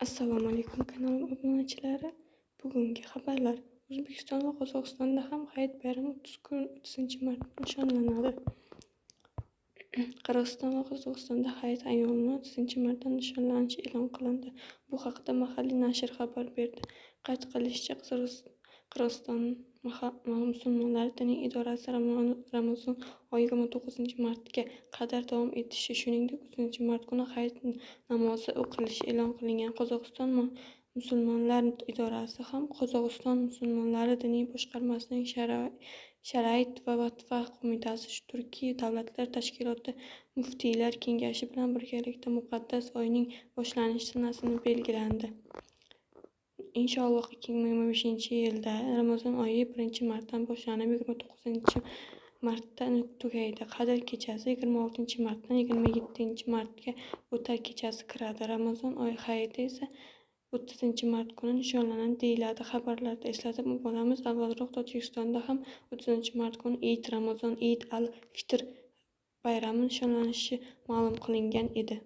Assalomu alaykum, kanalim obunachilari. Bugungi xabarlar: O'zbekiston va Qozog'istonda ham Hayit bayrami 30-mart nishonlanadi. Qirg'iziston va Qozog'istonda Hayit ayyomini 30-martdan nishonlanishi e'lon qilindi. Bu haqda mahalliy nashr xabar berdi. Qayd qilishicha, Qirg'iziston musulmonlari diniy idorasi Ramazon oyi 29-martga qadar davom etishi, shuningdek, 30-mart kuni Hayit namozi o'qilishi e'lon qilingan. Qozog'iston musulmonlar idorasi ham Qozog'iston musulmonlari diniy boshqarmasining Shariat va fatvo qo'mitasi, Turkiy davlatlar tashkiloti muftiylar kengashi bilan birgalikda muqaddas oyning boshlanish sanasini belgilandi. Inshaalloh, 2025-yilda Ramazon oyi 1-martdan boshlanib, 29-martda tugaydi. Qadr kechasi 26-martdan 27-martga o'tar kechasi kiradi. Ramazon oyi hayiti esa 30-mart kuni nishonlanadi, deyiladi xabarda. Eslatib o'tamiz, avvalroq Tojikistonda ham 30-mart kuni Iid Ramazon Iid al-Fitr bayrami nishonlanishi ma'lum qilingan edi.